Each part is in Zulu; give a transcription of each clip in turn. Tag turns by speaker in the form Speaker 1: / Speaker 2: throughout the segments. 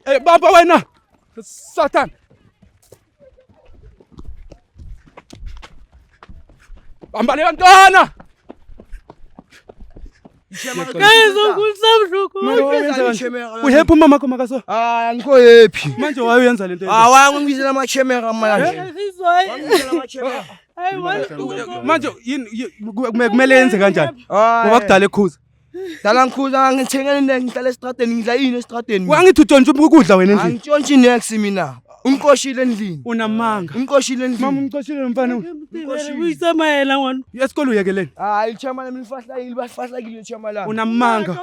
Speaker 1: Eh baba wena. Satan. Bamba leyo ntwana. Uhappy umama wakho makaso?
Speaker 2: Hayi angikho happy.
Speaker 1: Manje wayenza lento.
Speaker 2: Ah wayangibizela amachemera manje. Wangibizela amachemera.
Speaker 1: Manje yini kumele yenze kanjani? Ngoba kudala ekhuza.
Speaker 2: Dala ngikhuza ngithengele into ngihlala estradeni ngidla yini estradeni.
Speaker 1: Wangithi utshontsha ukudla wena endlini.
Speaker 2: Angitshontshi nex mina. Umqoshile endlini.
Speaker 1: Unamanga.
Speaker 2: Umqoshile endlini.
Speaker 1: Mama umqoshile lo mfana.
Speaker 3: Uyisamayela ngwana.
Speaker 1: Esikole uyekeleni.
Speaker 2: Hayi ichama lami lifahlakile bafahlakile ichama lami.
Speaker 1: Unamanga.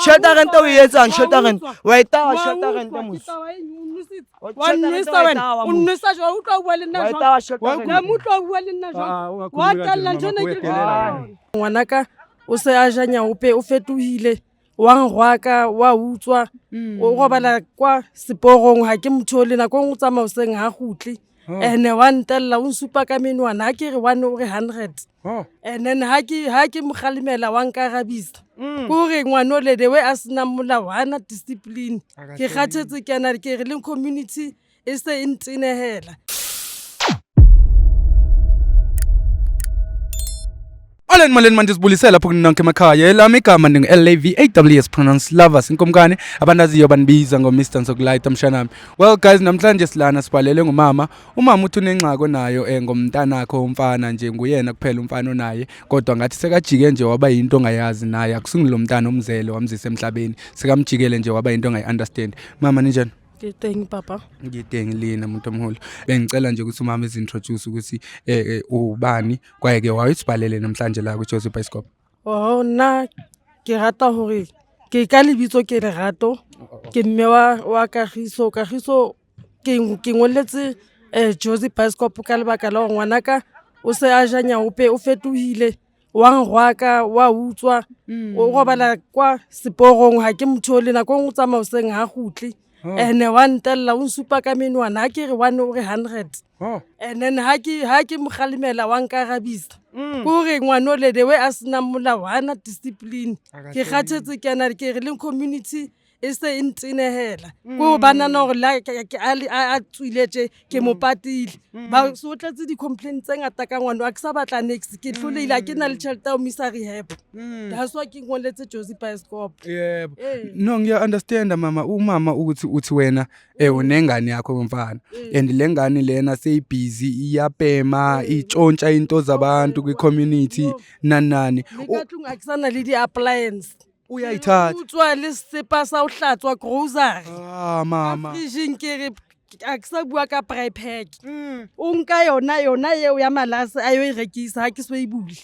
Speaker 2: Tjhelete ya rente o e etsang tjhelete ya rente. Wa e tawa tjhelete ya rente mos.
Speaker 3: Wa nnwesa wena. O nnwesa jwang? O utlwa o bua le nna
Speaker 2: Wa e
Speaker 3: jwang?
Speaker 2: tawa tjhelete ya rente.
Speaker 3: Na mo utlwa o bua le nna jwang?
Speaker 1: Ah, ungakhulumi
Speaker 3: Wa
Speaker 1: kanje,
Speaker 3: tella
Speaker 1: mama,
Speaker 3: ntho ena ke
Speaker 1: uyedelela.
Speaker 3: Ngwanaka o se a ja nyaope o fetohile wa nrwaka wa utswa o robala kwa seporong ha ke motho le nako e nngwe o tsamaya hoseng ha kgutle ene wa ntella o nsupa ka menwana ha ke re one o re 100 and then ha ke mo kgalemela wa nkarabisa ke hore ngwana o le the way a senang molao ha ana discipline ke kgathetse ke ana ke re le community e se e ntenehela.
Speaker 1: Molweni molweni manje sibulise lapho kunonke emakhaya elami igama ndingu-L-A-V-A-W-S pronounce lovers inkumkani abandaziyo banibiza ngo-Mr Nsokulayita mshanami. Well guys namhlanje silana sibhalele ngumama. Umama uthi unengxaki onayo ngomntanakho umfana nje nguyena kuphela umfana onaye kodwa ngathi sekajike nje waba yinto ongayazi naye akusingulo mntana omzele wamzisa emhlabeni sekamjikele nje waba yinto ongayi-understand. Mama ninjani?
Speaker 3: Ke teng papa.
Speaker 1: Ngiteng lina muntu omhulu. Bengicela nje ukuthi umama izintroduce ukuthi ubani kwaye ke wayisibhalele namhlanje la ku-Jozi Bioscope.
Speaker 3: Oh nna ke rata hore ke ka lebitso ke Lerato ke mme wa Kagiso. Kagiso ke ngolletse Jozi Bioscope ka lebaka la hore ngwanaka o se a ja nyaope o fetohile wa nrwaka wa utswa o robala kwa seporong ha ke motho le nako e nngwe o tsamaya hoseng ha kgutle ene wa ntella o nsupa ka menwana ha ke re one o re 100 and then ha ke mo kgalemela wa nkarabisa ke hore ngwana o le the way a senang molao ha ana discipline ke kgathetse ke ana ke re le community e se e ntenehela ke hore ba nahana hore le ha a tswile tje ke mo patile ba so tletse di-complaint tse ngata ka ngwana ha ke sa batla niks ke hlolehile ha ke na le tjhelete ya ho mo isa rehab that's why ke ngoletse Jozi Bioscope.
Speaker 1: Yebo. No ngiya understand mama umama ukuthi uthi wena unengane yakho mfana and lengane lena seyibhizi iyapema itshontsha into zabantu kwi community nani nani.
Speaker 3: Le ka tlung ha ke sana le di-appliance.
Speaker 1: Uyayithatha.
Speaker 3: Utswa le sesepa sa ho hlatswa grocery.
Speaker 1: Ah mama.
Speaker 3: Fridge ke re ha ke sa bua ka braai pack. O nka yona eo ya malase a yo e rekisa ha ke so e bule.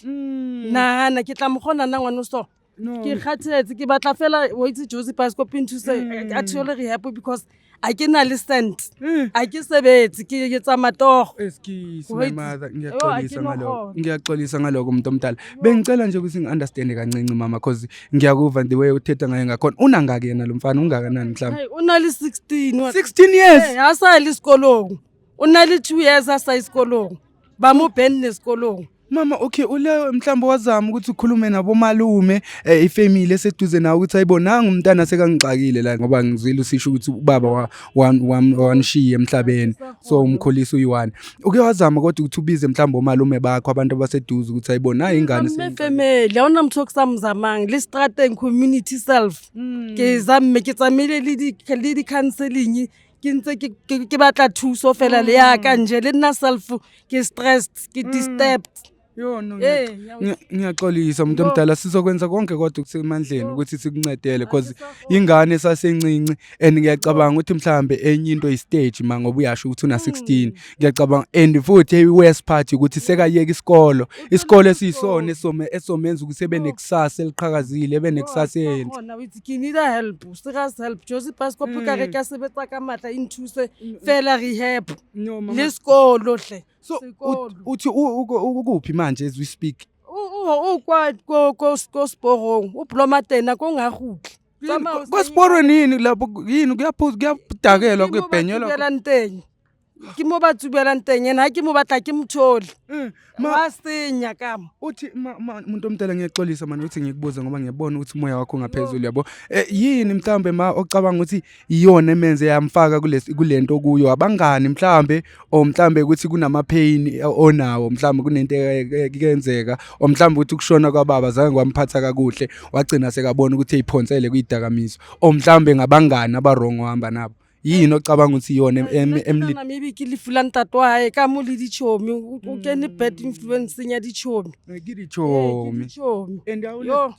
Speaker 3: Nahana ke tla mo kgona na ngwana o so. Ke kgathetse ke batla fela o itse Jozi Bioscope nthuse a thole rehab because ha ke na le cent. Ha ke sebetse ke etsa matoho.
Speaker 1: Excuse my
Speaker 3: Wait.
Speaker 1: mother
Speaker 3: Yo,
Speaker 1: ngiyaxolisa
Speaker 3: ha ke no
Speaker 1: ngalokho.
Speaker 3: kgona.
Speaker 1: Ngiyaxolisa ngalokho umuntu omdala. Bengicela nje ukuthi ngi-understand kancinci mama cause ngiyakuva the way uthetha ngayo ngakhona. Unangaki yena lo mfana ungakanani mhlawumbe?
Speaker 3: Hey, o na le 16 wa.
Speaker 1: 16 years.
Speaker 3: Eh, ha sa le sekolong. O na le 2 years a sa ye sekolong. Ba mo benne sekolong.
Speaker 1: Mama okay ule mhlawumbe wazama ukuthi ukhulume nabo malume ifamily eseduze nawe ukuthi ayibonanga umntana sekangixakile la ngoba ngizwile usisho ukuthi ubaba wanishiya emhlabeni so umkhulisa uyi-one. Uke wazama kodwa ukuthi ubize mhlawumbe omalume bakho abantu abaseduze ukuthi ayibona ingane
Speaker 3: Mme family ha hona motho o ke sa mo zamang le strateng community self. Ke zamme ke tsamaile le di-counseling ke ntse ke batla thuso fela le ya ka nje le nna self ke stressed ke disturbed.
Speaker 1: Yo no ngiyaxolisa umuntu omdala sizokwenza konke kodwa kusemandleni ukuthi sikuncedele because ingane sasencinci and ngiyacabanga ukuthi mhlambe enye into i-stage ma ngoba uyasho ukuthi una 16 ngiyacabanga and futhi i-worst part ukuthi sekayeka isikolo isikolo esiyisona esomenza ukuthi ebe nekusasa eliqhakazile ebe nekusasa enhle.
Speaker 3: Khona with ke need help serious help Jozi Bioscope ka re ka sebetsa ka matla e nthuse fela rehab le sekolo hle.
Speaker 1: So uthi ukuphi manje as we speak?
Speaker 3: O kwa ko sporong o bloma tena ko nga kgutle.
Speaker 1: Kwa sporong yini lapho yini kuyaphuza kuyadakelwa kuyabhenyelwa
Speaker 3: teng. Ke mo ba tsubelang teng ene ha ke mo batla ke mothole.
Speaker 1: Eh, ma
Speaker 3: Wa senya ka mo.
Speaker 1: Uthi muntu omdala, ngiyaxolisa mani ukuthi ngikubuze ngoba ngiyabona ukuthi umoya wakho ungaphezulu, yabo. Yini mhlambe ma ocabanga ukuthi iyona emenze yamfaka kulento kuyo, abangani mhlambe, or mhlambe ukuthi kunama pain onawo, mhlambe kunento ekenzeka, or mhlambe ukuthi ukushona kwababa zange kwamphatha kakuhle, wagcina sekabona ukuthi eyiphonsele kuyidakamizwa, or mhlambe ngabangani aba-wrong ohamba nabo? Yini ocabanga ukuthi iyona
Speaker 3: Nna maybe ke lefu la ntate wa hae ka mo le ditšhomi, o kene bad influenceng ya ditšhomi.
Speaker 1: Ke
Speaker 3: Ee, ke
Speaker 1: ditšhomi.
Speaker 3: Ditšhomi.
Speaker 1: And
Speaker 3: Yo.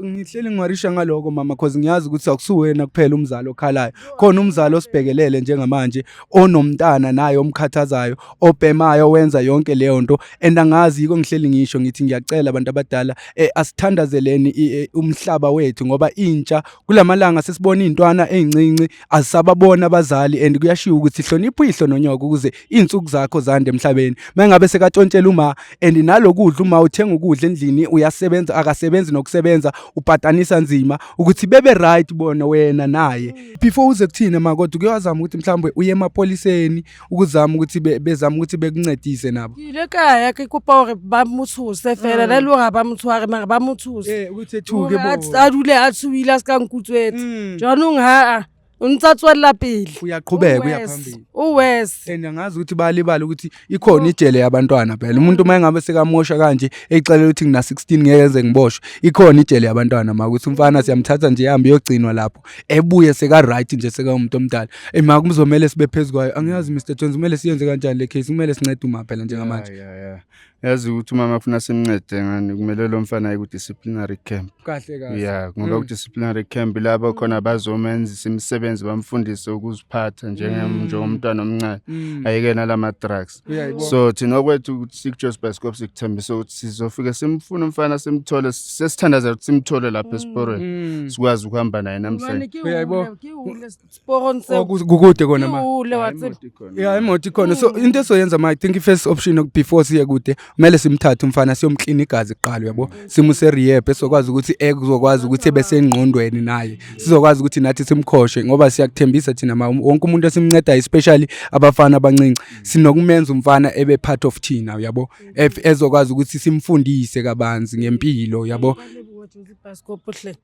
Speaker 1: Ngihleli ngiwarisha ngaloko mama, cause ngiyazi ukuthi akusuwena kuphela umzali okhalayo, khona umzali osibhekelele njengamanje onomntana naye omkhathazayo, obhemayo, wenza yonke leyo nto. And angazi, yiko ngihleli ngisho ngithi ngiyacela abantu abadala, asithandazeleni umhlaba wethu, ngoba intsha kulamalanga sesibona iy'ntwana ey'ncinci azisababona abazali. And kuyashiwo ukuthi hlonipha uyihlo nonyoko ukuze iy'nsuku zakho zande emhlabeni. Uma ngabe sekatshontshela uma and nalokudla, uma uthenga ukudla endlini, uyasebenza, akasebenzi nokusebenza, upatanisa nzima ukuthi bebe right bona wena naye before uze kuthina ma. Kodwa kuyazama ukuthi mhlawumbe uye emapoliseni ukuzama ukuthi bezama ukuthi bekuncedise nabo.
Speaker 3: Ke ile ka ya ke kopa gore ba mo tshose fela, le e le gore ga ba mo tshware, mare ba mo tshose.
Speaker 1: Ukuthi ethuke
Speaker 3: Hore
Speaker 1: bo.
Speaker 3: A dule a tshohile, a se ka nkutswetse. Jaanong haa, o ntse a tswelela pele.
Speaker 1: Uyaqhubeka, uya
Speaker 3: O worse,
Speaker 1: phambili.
Speaker 3: o worse.
Speaker 1: And angazi ukuthi bayalibala ukuthi ikhona ijele yabantwana phela. Umuntu uma engabe sekamosha kanje, exelela ukuthi ngina 16, ngeke ngize ngiboshwe, ikhona ijele yabantwana ma, ukuthi umfana siyamthatha nje, ehambe iyogcinwa lapho, ebuye seka right nje, seka umuntu omdala. Ma kuzomele sibe phezu kwayo. Angiyazi, Mr Jones, kumele siyenze kanjani le case? Kumele sincede uma phela njengamanje.
Speaker 4: Ya, yazi ukuthi umama kufuna simncede ngani, kumele lo mfana aye ku-disciplinary camp.
Speaker 1: Kahle kahle.
Speaker 4: Ya, ngoba ku-disciplinary camp labo khona bazomenzisa imisebenzi, bamfundise ukuziphatha njengomntwana omncane, ayike nalama-drugs.
Speaker 1: Uyayibona.
Speaker 4: So thina okwethu ukuthi sikuJozi Bioscope sikuthembise ukuthi sizofike simfune umfana, simthole. Sesithandazela ukuthi simthole lapha esiporweni, sikwazi ukuhamba naye namhlanje.
Speaker 3: Hobane ke
Speaker 1: Uyayibona.
Speaker 3: hole, ke hole seporong seo.
Speaker 1: Oh, kukude kona
Speaker 3: Ke
Speaker 1: ma.
Speaker 3: hole, wa tseba.
Speaker 4: Imoto ikhona.
Speaker 1: Ya, imoto ikhona. So into esoyenza ma, I think i-first option before siye kude, kumele simthathe umfana siyomklina igazi kuqala, uyabo, simuse rehab, esokwazi ukuthi ekuzokwazi ukuthi ebesengqondweni naye, sizokwazi ukuthi nathi simkhoshe, ngoba siyakuthembisa thina ma, wonke umuntu esimncedayo, especially abafana abancinci, sinokumenza umfana ebe part of thina, uyabo, ezokwazi ukuthi simfundise kabanzi ngempilo, uyabo.
Speaker 3: Ba leboha Jozi Bioscope hle.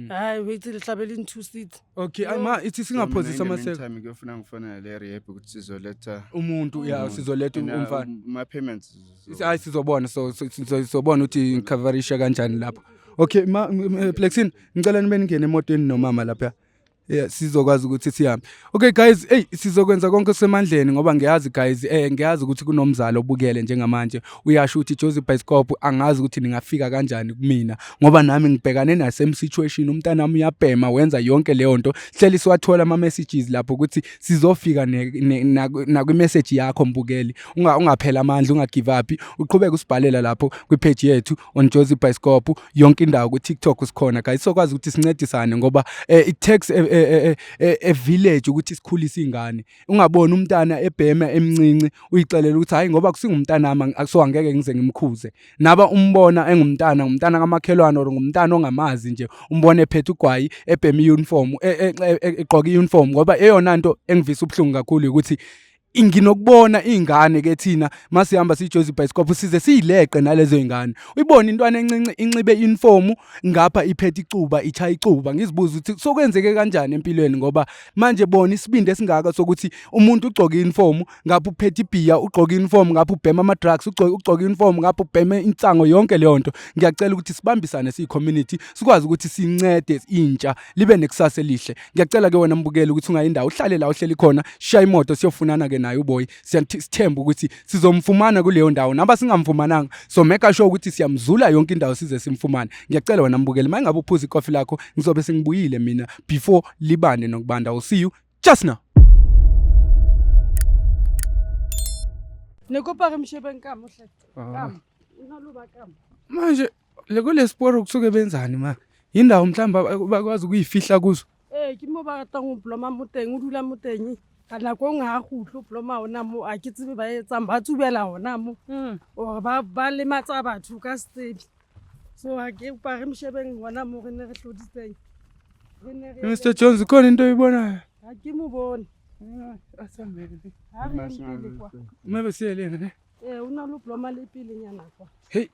Speaker 3: Hai, o itse le tlabe le nthusitse.
Speaker 1: Okay, ay ma, ithi singaphozisa
Speaker 4: Mina in the
Speaker 1: amaseko.
Speaker 4: meantime ngiyofuna ngifonele le rehab ukuthi sizoletha
Speaker 1: Umuntu, ya, sizoletha
Speaker 4: And,
Speaker 1: umfana.
Speaker 4: ama-payments.
Speaker 1: Hayi, sizobona, so sizobona ukuthi ngicoverisha kanjani lapho. Okay ma, Plexin, ngicela nibe ningene emotweni nomama lapha. Yeah, sizokwazi ukuthi sihambe. Okay guys, hey, sizokwenza konke okusemandleni, ngoba ngiyazi guys, ngiyazi ukuthi kunomzali obukele njengamanje. Uyasho ukuthi Jozi Bioscope, angazi ukuthi ningafika kanjani kumina, ngoba nami ngibhekane na same situation, umntana wami uyabhema, wenza yonke leyo nto. Hleli siwathola ama messages lapho ukuthi sizofika nakwi message yakho mbukeli. Ungaphela amandla, unga give up, uqhubeke usibhalela lapho kwi page yethu on Jozi Bioscope, yonke indawo ku TikTok sikhona guys, sokwazi ukuthi sincedisane, ngoba it takes a village ukuthi sikhulise ingane. Ungaboni umntana ebhema emncinci uyixelela ukuthi hayi, ngoba kusingumntana wami, so angeke ngize ngimkhuze. Naba umbona engumntana, ngumntana kamakhelwane or ngumntana ongamazi nje, umbone ephethe ugwayi, ebhema i-uniform, egqoka i-uniform, ngoba eyona nto engivisa ubuhlungu kakhulu ukuthi nginokubona iy'ngane ke thina masihamba siyiJozi Bioscope size siyileqe nalezo y'ngane, uyibone intwana encinci inxibe i-uniform, ngapha iphethe icuba, ichaya icuba. Ngizibuza ukuthi sokwenzeke kanjani empilweni, ngoba manje bona isibindi esingaka sokuthi umuntu ugcoke i-uniform, ngapha uphethe ibhiya, ugqoke i-uniform, ngapha ubhema ama-drugs, ugcoke i-uniform, ngapha ubheme insango, yonke leyo nto. Ngiyacela ukuthi sibambisane siyi-community, sikwazi ukuthi sincede intsha libe nekusasa elihle. Ngiyacela ke wena mbukeli ukuthi ungayindawo, uhlale la uhleli khona, shaya imoto siyofunana ke naye uboy. Siyasithemba ukuthi sizomfumana kuleyo ndawo, naba singamfumananga, so make sure ukuthi siyamzula yonke indawo size simfumane. Ngiyacela wena mbukeli, uma ngabe uphuza ikofi lakho, ngizobe sengibuyile mina before libande nokubanda. I'll see you just now.
Speaker 3: Ne kopa re moshebeng ka mo hle. Ka mo. O na le ho ba ka mo.
Speaker 1: Manje le kule sport kusuke benzani ma? Indawo mhlawumbe bakwazi ukuyifihla kuzo?
Speaker 3: Ee, ke mo ba ratang ho bloma mo teng, o dula mo teng. Ka nako e nngwe ha kgutle, o bloma hona mo, a ke tsebe ba etsang, ba tsubela hona mo. Or ba lematsa batho ka se tsebe. So ha ke kopa re moshebeng hona mo re ne re hloditseng. Re ne re
Speaker 1: Mr Jones, khona into oyibonayo?
Speaker 3: Ha ke mo bone. Ha re yeng pele kwa.
Speaker 1: Mme siye lena ne.
Speaker 3: Ee, o na le bloma le pelenyana kwa.
Speaker 1: Hey.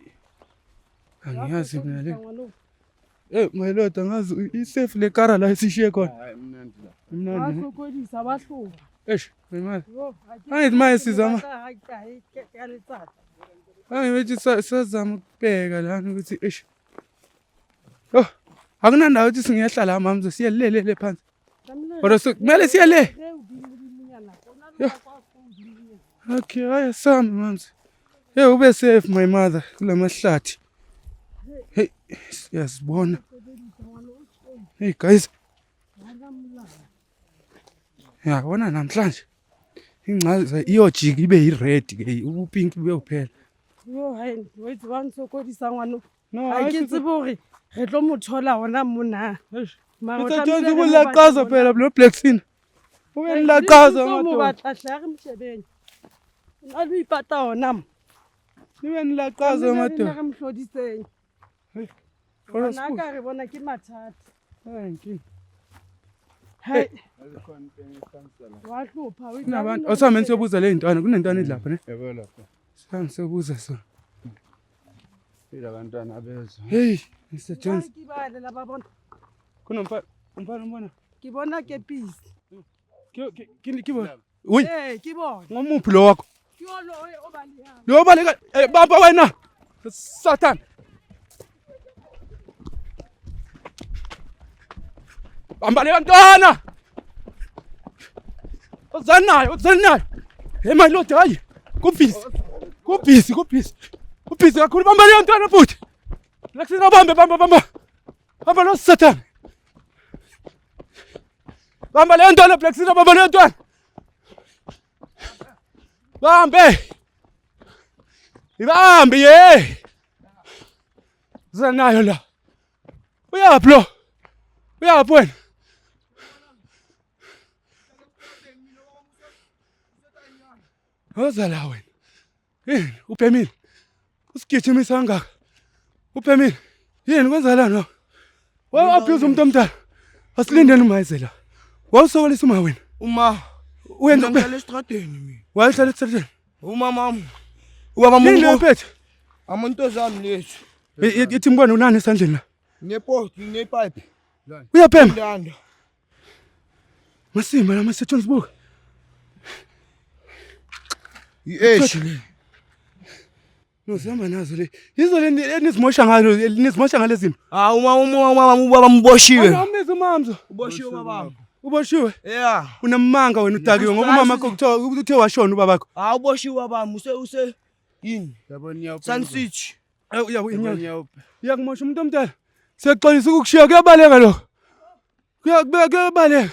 Speaker 1: Angiyazi mina le. Eh, my lord, angazi i-safe le kara la esishiye khona.
Speaker 4: Hayi mnandi la.
Speaker 3: Ba
Speaker 1: Imnandi. ne?
Speaker 3: sokodisa ba hloba.
Speaker 1: Eish, my mother.
Speaker 3: Yo, ha ke-
Speaker 1: Angithi maye sizama.
Speaker 3: Ha ka letsatsi.
Speaker 1: Angibethi sazama ukubheka lana ukuthi eish. Oh, akunandawo ukuthi singehla la mamzo siye le le le phansi.
Speaker 3: Tlamehile
Speaker 1: Kodwa kumele siye le.
Speaker 3: re hodimodimonyana kwa. O na le
Speaker 1: Yo.
Speaker 3: kwa ko hodimonyana.
Speaker 1: Okay, hayi sami mamzo. Hey, ube safe my mother kulamahlathi. Hey, siyazibona. Hey guys. Yabona namhlanje ingcaza iyojika ibe yi-red ke ubupink buyophela.
Speaker 3: Yo, hai, wa itse ba ntshokodisa ngwano.
Speaker 1: No,
Speaker 3: Ha ke tsebe hore re tlo mo thola hona mona. Mara o
Speaker 1: Mr.
Speaker 3: tlamehile
Speaker 1: Jones
Speaker 3: re mo
Speaker 1: ubulaqaza
Speaker 3: batle
Speaker 1: phela
Speaker 3: hona.
Speaker 1: lo Black Sin. Ubelaqaza
Speaker 3: Re tlo mo
Speaker 1: madoda.
Speaker 3: batla hle, ha re mo shebeng. O na le ho ipata hona mo.
Speaker 1: Nibe nilaqaza
Speaker 3: Tlamehile re nne
Speaker 1: madoda.
Speaker 3: re mo hlodiseng.
Speaker 1: Hey, kodwa
Speaker 3: Hobane ha
Speaker 1: sibuye.
Speaker 3: ka re bona ke mathata.
Speaker 1: Hayi, inkinga.
Speaker 3: Hai, wa hlopha, o itse ha re
Speaker 1: Kunabantu
Speaker 3: nne re
Speaker 1: awusambe
Speaker 3: mo shebeng.
Speaker 1: siyobuza le ntwana kunentwana edlapha ne.
Speaker 4: Yebo lapha.
Speaker 1: Sihambe siyobuza so.
Speaker 4: Ila abantwana abezwa.
Speaker 1: Hey, Mr.
Speaker 3: Ba
Speaker 1: Jones.
Speaker 3: re ke bale la ba bona.
Speaker 1: Kunomfana umfana umbona.
Speaker 3: Ke bona kepisi.
Speaker 1: Ke ke ke bona. Uy,
Speaker 3: Ee, ke bona.
Speaker 1: ngomuphi lo wakho?
Speaker 3: Ke ono o balehang.
Speaker 1: Lo baleka eh, bamba wena. Satan. Bamba le ntwana. Uzanayo, uzanayo. Hey my lord, hayi. Kubhizi. Kubhizi, kubhizi. Kubhizi kakhulu bamba le ntwana futhi. Lexina bambe bamba bamba. Bamba lo Satan. Bamba le ntwana Blacksina bamba le ntwana. Bambe. Ibambe ye. Zanayo la. Uyaphi lo? Uyaphi wena? Woza la wena. Yini ubhemile? Usigijimisa kangaka. Ubhemile. Yini kwenzakala la? Wawu abuse umuntu omdala. Asilindeni umayeze la. Wawusokolisa uma wena.
Speaker 2: Uma
Speaker 1: Uyenza
Speaker 2: mina ngihlala estradeni mina.
Speaker 1: Wayehlala esitradeni.
Speaker 2: Umama wami. Ubaba
Speaker 1: Yini le
Speaker 2: mungu.
Speaker 1: phethe?
Speaker 2: Amantombazane lethu.
Speaker 1: Ithi mbona unani esandleni la?
Speaker 2: Nepoti, nepipe.
Speaker 1: Uyaphema.
Speaker 2: Ndanda.
Speaker 1: Masimba la masetshenziswa buka.
Speaker 2: I-age le.
Speaker 1: No sihamba nazo le. Yizo le enizimosha ngalo nizimosha ngale zinto.
Speaker 2: Ah, uma uma uma ubaba mboshiwe.
Speaker 1: Awumizi umamzo.
Speaker 2: Uboshiwe baba.
Speaker 1: Uboshiwe.
Speaker 2: Yeah.
Speaker 1: Unamanga wena udakiwe ngoba umama wakho kuthiwa uthe washona ubabakho.
Speaker 2: Ah, uboshiwe baba use use yini?
Speaker 4: Yabo nyawo.
Speaker 2: Sun City.
Speaker 1: Awu uya
Speaker 4: Yabo nyawo.
Speaker 1: Uyakumosha umuntu omdala. Siyaxolisa ukukushiya kuyabaleka lokho. Kuyabaleka.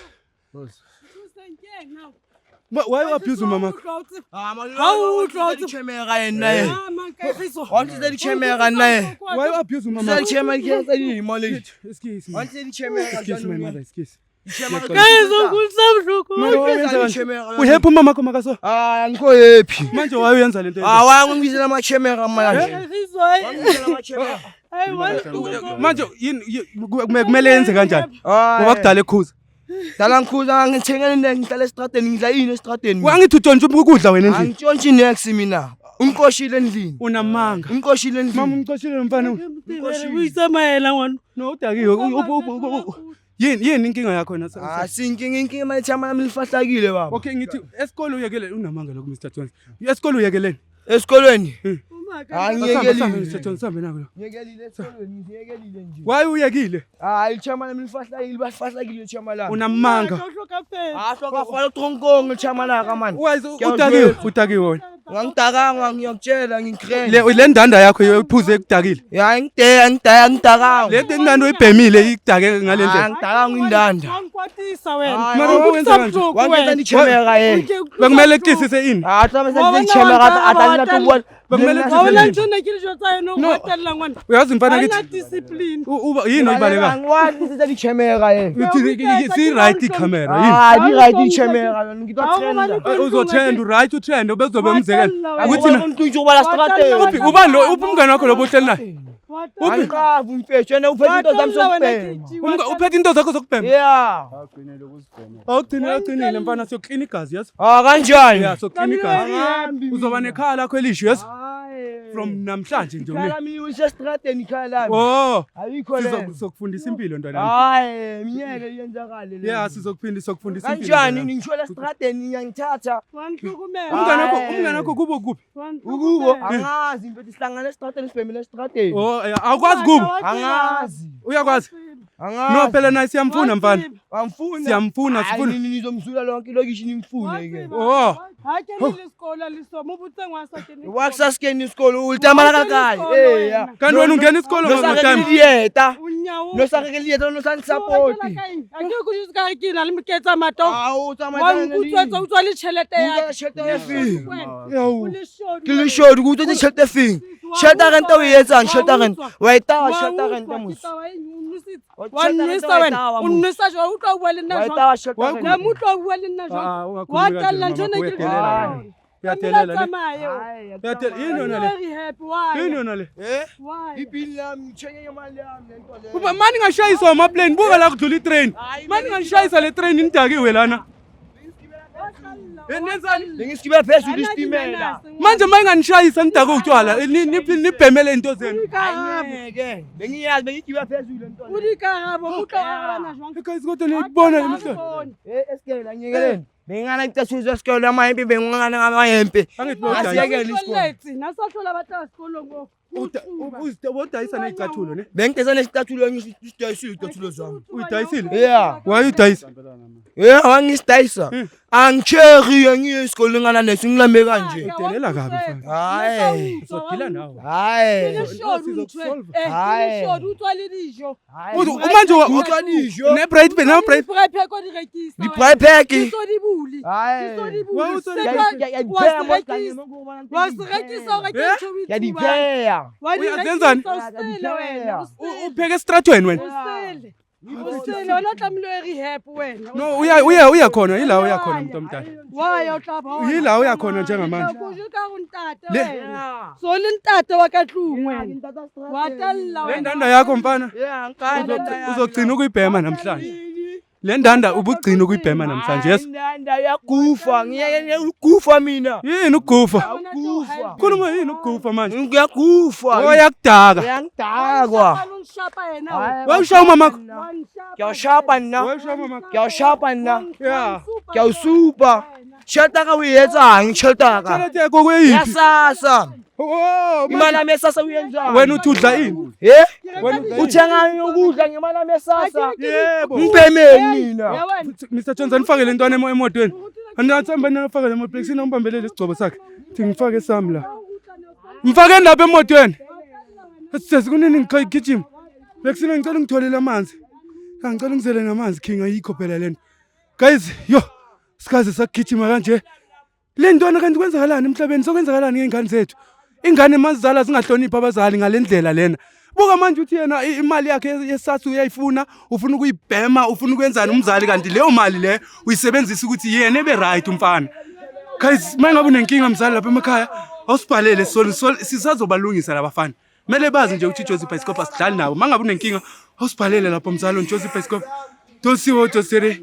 Speaker 1: Why abuse umama wakho?
Speaker 2: Ah,
Speaker 3: Ha o utlwa o tseba.
Speaker 2: Chemera yena ye.
Speaker 3: Ah, man, Kagiso.
Speaker 2: Wa ntse di chemera nna ye.
Speaker 1: Why abuse umama
Speaker 2: Tsa
Speaker 1: wakho?
Speaker 2: di chemera ke tsa di mole.
Speaker 1: Excuse me.
Speaker 2: Wa ntse di chemera
Speaker 1: Excuse my mother, excuse.
Speaker 3: Kagiso, o utlwisa bohloko.
Speaker 1: Mara
Speaker 2: Tsa di
Speaker 1: wayenza
Speaker 2: chemera.
Speaker 1: Uhappy umama wakho makaso?
Speaker 2: Ah, angikho happy.
Speaker 1: Manje wayenza lento.
Speaker 2: Ah, wangibizela ama chemera manje.
Speaker 3: Kagiso, hai.
Speaker 2: Wangibizela ama chemera.
Speaker 3: Hai, wa nhlupha.
Speaker 1: Manje yini kumele yenze kanjani?
Speaker 2: Ah.
Speaker 1: Ngoba kudala ekhuza.
Speaker 2: Dala ngikhuza ngithengele into ngihlala estradeni ngidla yini estradeni.
Speaker 1: Wangithi utshontsha ukudla wena endlini.
Speaker 2: Angitshontshi nex mina. Ungiqoshile endlini.
Speaker 1: Unamanga.
Speaker 2: Ungiqoshile
Speaker 1: Mama
Speaker 2: endlini.
Speaker 1: umxoshile lo mfana.
Speaker 3: O itsamaela ngwana.
Speaker 1: No udakiwe. Yini yini inkinga yakho wena?
Speaker 2: Ah, sinkinga inkinga manje thama lami lifahlakile baba.
Speaker 1: Okay ngithi esikole uyekele unamanga lokho Mr Jones. Esikole uyekeleni.
Speaker 2: Esikolweni. Ah,
Speaker 1: Asambe
Speaker 2: ngiyekelile.
Speaker 1: Mr Jones sambe nako.
Speaker 2: Ngiyekelile esikolweni, ngiyekelile nje.
Speaker 1: Why uyekile?
Speaker 2: Ah, ichama lami lifahlakile, bafahlakile ichama lami.
Speaker 1: Unamanga.
Speaker 2: Ah, hlokafala tronkong ichama laka man.
Speaker 1: Why udakiwe? Udakiwe wena.
Speaker 2: Ngangidakanga ngiyakutshela ngikrele.
Speaker 1: Le le ndanda yakho iphuze ekudakile.
Speaker 2: Ya ngide ngidaya ngidakanga.
Speaker 1: Le ndanda oyibhemile ikudake ngale
Speaker 2: Ah,
Speaker 1: ndlela.
Speaker 2: ngidakanga indanda.
Speaker 3: Wangikwatisa wena.
Speaker 1: Mara wenza kanje.
Speaker 2: Wangenza ndichemera yena.
Speaker 1: Bekumele kutisise ini.
Speaker 2: Ah, tla bese ndichemera atalina tubona.
Speaker 1: Bekumele
Speaker 3: Wa bona
Speaker 1: kutisise.
Speaker 3: ntho ena ke dijo tsa yena o
Speaker 1: No.
Speaker 3: kwatella ngwana.
Speaker 1: Uyazi mfana
Speaker 3: Ha ena
Speaker 1: kithi
Speaker 3: discipline.
Speaker 1: uba yini oyibaleka?
Speaker 2: Angikwazi siza ndichemera yena.
Speaker 1: Si right icamera yini?
Speaker 2: Ah, di right ichemera ngitwa trend.
Speaker 1: Uzotrend right utrend bezobe umzekelo.
Speaker 3: Ukuthi
Speaker 1: Ukuthi
Speaker 2: Ukuthi ubala strategi.
Speaker 1: uphi ubani lo uphi umngane wakho lo bohleli naye?
Speaker 2: Angiqavi mfethu wena uphethe into zami zokubhema.
Speaker 1: Uphethe into zakho zokubhema?
Speaker 2: Yeah.
Speaker 1: Awugcine awugcinile mfana siyoklina igazi yes.
Speaker 2: Ah kanjani?
Speaker 1: Yeah, soklina igazi.
Speaker 2: Angihambi.
Speaker 1: Uzoba nekhaya lakho elisho yes.
Speaker 2: Hayi.
Speaker 1: From namhlanje nje
Speaker 2: Ikhaya
Speaker 1: une.
Speaker 2: lami usestradeni ikhaya lami.
Speaker 1: Oh,
Speaker 2: Ayikho le.
Speaker 1: sizokufundisa impilo ntwana yami.
Speaker 2: Hayi, miyeke iyenzakale le.
Speaker 1: Yeah, sizokuphinda sokufundisa impilo.
Speaker 2: Kanjani
Speaker 1: ntwana yami.
Speaker 2: ningishwela estradeni ngiyangithatha.
Speaker 3: Wangihlukumeza.
Speaker 1: Umngane wakho,
Speaker 2: Hayi.
Speaker 1: umngane wakho kubo kuphi?
Speaker 2: Ukubo angazi mfethu sihlangana estradeni sibhemele estradeni.
Speaker 1: Oh, yeah, awukwazi kubo.
Speaker 2: Angazi.
Speaker 1: Uyakwazi?
Speaker 2: Angazi.
Speaker 1: No, phela naye siyamfuna mfana.
Speaker 2: Angifuni.
Speaker 1: Siyamfuna,
Speaker 2: Hayi,
Speaker 1: sifuna.
Speaker 2: nini nizomsula lonke ilokishi nimfune ke.
Speaker 1: Oh.
Speaker 3: Ha kene le sekolo le so mo botseng wa sa kene.
Speaker 2: Wa kusasikeni isikolo ulitamala kakayi. Eh ya.
Speaker 1: Kanti wena ungena isikolo
Speaker 2: Nosakekele
Speaker 1: ngotime.
Speaker 2: dieta.
Speaker 3: O nyawo.
Speaker 2: Nosakekele dieta nosanisupport.
Speaker 3: A ke go jitse ka re ke na le moketsa mato.
Speaker 2: Awu
Speaker 3: Wa
Speaker 2: tsamaya.
Speaker 3: nkutswetsa utswa le tjhelete ya
Speaker 2: Utswa tjhelete ya feng?
Speaker 1: Yawu.
Speaker 3: O le shodu.
Speaker 2: Ke le shodu ke utswetse tjhelete feng? Tjhelete ya rente o e etsang tjhelete ya rente. Wa e tawa tjhelete ya rente mos.
Speaker 3: Wa nnwesa wena. O nnwesa jwang? O utlwa o bua le nna
Speaker 2: Wa e
Speaker 3: jwang?
Speaker 2: tawa tjhelete ya
Speaker 1: Wa
Speaker 2: rente.
Speaker 3: Na mo utlwa o bua le nna jwang?
Speaker 1: Ah, ungakhulumi
Speaker 3: Wa
Speaker 1: kanje
Speaker 3: tella
Speaker 1: mama,
Speaker 3: ntho ena ke
Speaker 1: uyadelela
Speaker 3: le
Speaker 1: wena. Uyadelela le.
Speaker 3: Tsamaye.
Speaker 1: Uyadela. Yini yona le?
Speaker 3: Rehab why?
Speaker 1: Yini yona le?
Speaker 2: Eh?
Speaker 3: Why?
Speaker 2: Ibhili lami ngithenye ngemali yami lento le.
Speaker 1: Uba mani ngashayiswa amaplane buka la kudlula itrain. Mani ngashayisa le train nidakiwe lana. Eh, nenzani?
Speaker 2: Bengisigibela phezulu isitimela.
Speaker 1: Manje mayinganishayisa nidake utshwala nibhemele into zenu.
Speaker 2: Angeke. Bengiyazi bengigibela phezulu lento le.
Speaker 3: O dikarabo mo utlwa o arabana jwang?
Speaker 1: Eh, Guys kodwa niyibona le mihlola.
Speaker 2: Eh esikele angiyekeleni. Bengingana icathulo zesikole amayempe bengingana ngamayempe.
Speaker 1: Angithi bawudayisa.
Speaker 2: Asiyekele isikole.
Speaker 3: Tswelletse, na sa hlola ba tla sekolong o.
Speaker 1: Wodayisa ney'cathulo ne?
Speaker 2: Bengigeza nesicathulo ngisidayisile icathulo zami.
Speaker 1: Uyidayisile?
Speaker 2: Yeah.
Speaker 1: Why udayisa?
Speaker 2: Yeah, wangisidayisa. Angicheri angiye esikoleni ngana neso ngilambe kanje.
Speaker 1: Udelela kabi mfana.
Speaker 2: Hayi.
Speaker 1: Uzodila nawe.
Speaker 2: Hayi. Hayi.
Speaker 3: Leshodu utswa le dijo.
Speaker 1: Manje
Speaker 2: Utswa dijo.
Speaker 1: ne-bright pe no-bright
Speaker 3: Di-bright pack o di rekisa.
Speaker 2: Di-bright pack.
Speaker 3: Di so di bule.
Speaker 2: Hayi.
Speaker 3: Di so di
Speaker 1: Wa
Speaker 3: bule.
Speaker 1: utswa di-
Speaker 3: Wa se rekisa. Wa se rekisa o reke
Speaker 1: Eh?
Speaker 3: ntho o e
Speaker 2: Ya
Speaker 3: tsubang.
Speaker 2: dipheya.
Speaker 3: Wa di
Speaker 1: Uyazenzani?
Speaker 3: rekisa, o sele wena, o sele.
Speaker 1: Upheke esitratweni wena.
Speaker 3: O sele. O sele, wena o tlamehile o ye rehab wena.
Speaker 1: No, uya uya uya khona, yila uya khona mntu omdala.
Speaker 3: Wa ya o tla bona.
Speaker 1: Yila uya khona njengamanje.
Speaker 3: Ko jwetsa ka hore ntate
Speaker 1: Le-
Speaker 3: wena. So le ntate wa ka tlung wena. Wa tella
Speaker 1: Le
Speaker 3: wena.
Speaker 1: ndanda yakho mfana
Speaker 2: Yeah, ngikanje.
Speaker 1: uzogcina ukuyibhema namhlanje. Le ndanda ubugcina ukuyibhema namhlanje yes.
Speaker 2: Indanda yakufa, ngiyeke ukufa mina.
Speaker 1: Yini ukugufa?
Speaker 2: Ukufa.
Speaker 1: Khuluma yini ukugufa manje?
Speaker 2: Ngiyakufa.
Speaker 1: Oh yakudaka.
Speaker 2: Uyangidakwa.
Speaker 3: Unshapa yena wena.
Speaker 1: Wawushaya umamakho.
Speaker 3: Wanshapa.
Speaker 2: Ngiyawushapa nna.
Speaker 1: Wawushaya umamakho.
Speaker 2: Ngiyawushapa nna.
Speaker 1: Yeah.
Speaker 2: Ngiyawusupa. Tjhelete ka o e etsang tjhelete ya ka?
Speaker 1: Tjhelete yakho kweyiphi?
Speaker 2: Ya SASSA.
Speaker 1: Oh,
Speaker 2: Imali yami yeSASSA uyenzani?
Speaker 1: wena uthi udla ini?
Speaker 2: Eh?
Speaker 1: Wena udla ini?
Speaker 2: Uthenga ukudla ngemali yami yeSASSA?
Speaker 1: Yebo.
Speaker 2: Ngibhemeni mina.
Speaker 3: Ya wena.
Speaker 1: Mr Jones anifake le ntwana emotweni. Andiyathemba nifake le emotweni. Kusina umbambelele isigcobo sakhe. Thi ngifake sami la. Mfakeni lapha emotweni. Sisi kunini ngigijima. Bekusina ngicela ungitholele amanzi. Ngicela ungizele namanzi King ayikho phela lento. Guys, yo sikaze sakugijima kanje. Le ntwana kanti kwenzakalani emhlabeni? Sokwenzakalani ngey'ngane zethu? Ingane mazizala zingahloniphi abazali ngale ndlela lena. Buka manje uthi yena imali yakhe yeSASSA uyayifuna, ufuna ukuyibhema, ufuna ukwenzani umzali kanti leyo mali le uyisebenzisa ukuthi yena ebe right umfana. Guys, uma ngabe unenkinga mzali lapha emakhaya, awusibhalele sisazobalungisa labafana. Kumele bazi nje ukuthi iJozi Bioscope asidlali nabo. Uma ngabe unenkinga, awusibhalele lapha mzali on Jozi Bioscope. Dosiwo dosere.